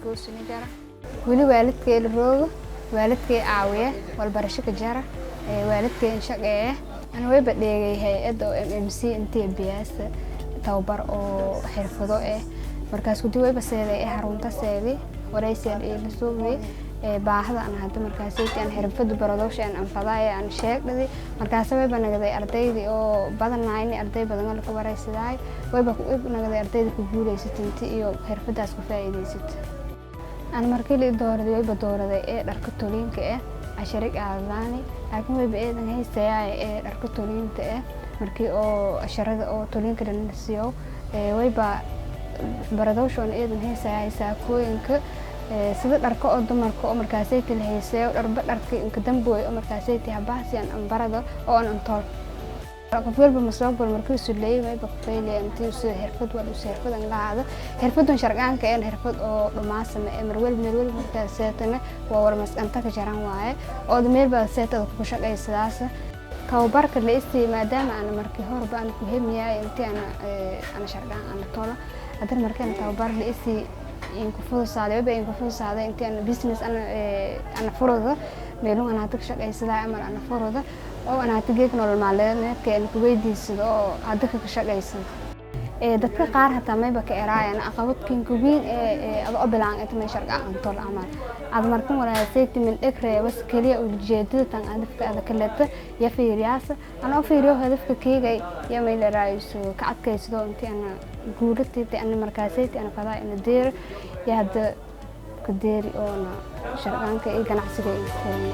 11 sano jara. Weli waalidkay la roogo, waalidkay caawiye, walbarasho ka jara, waalidkay in shaqeeye. Ana wayba dheegay hay-adda oo MMC intee biyaasa tababar oo xirfado ah. Markaas kudi wayba seeday ee xarunta seeday, waraysiyan iila suubay, baahada aan hadda markaasaytii aan xirfada baradowsha aan anfadaay aan sheegday. Markaas wayba nagaday ardaydii oo badanayni, arday badan oo laka waraysidaay, wayba nagaday ardayda ku guuleysatay inti iyo xirfadaas ku faa'iidaysat. Aan markii la dooraday, wayba dooraday ee dharka toliinka ah, casharig aadaani, laakiin wayba eedan haystayaa ee dharka toliinta ah. Markii oo casharada oo toliinka dhan la siiyo, wayba baradowshoon eedan haysayaa saakooyinka, sida dharka oo dumarka oo markaasaytii la hayseeyo, dharba dharka inka dambooy oo markaasaytii habahsi aan ambarado oo aan antool. Qof walba mustaqbal markii uu leeyahay wayba ku faylaya intii uu xirfad wal uu xirfad an lahaado. Xirfadun sharqaanka een xirfad oo dhumaasama ee mar walba meel walba markaas seetana waa war mas'anta ka jaran waaye oo meel baa seetada ku shaqaysadaas. Tababarka la isii, maadaama aan markii horeba aan ku hemiyaay intii aan sharqaan aan tolo, haddana markii tababar la isii inku fudusaaday, wayba inku fudusaaday intii aan business ana furado meelun aan hadda ka shaqaysadaa amal ana furado oo aan hadda geeg nolol maalmeedka aan ku weydiisado oo hadda ka shaqaysado. Dadka qaar hataa mayba ka eraayaan aqabadkinka weyn ee ado bilaan inta may sharqaan aan tol amal ad markan walaasaytii min dheg reebas keliya ujeedada tan hadafka ada kaleta ya fiiriyaasa. Ana u fiiriyo hadafka keegay ya may dharaayiso ka adkaysado intii ana guulatayta ana markaasayti ana fadaa ina deer ya hadda ka deeri oona sharqaanka iyo ganacsiga iyo furmi.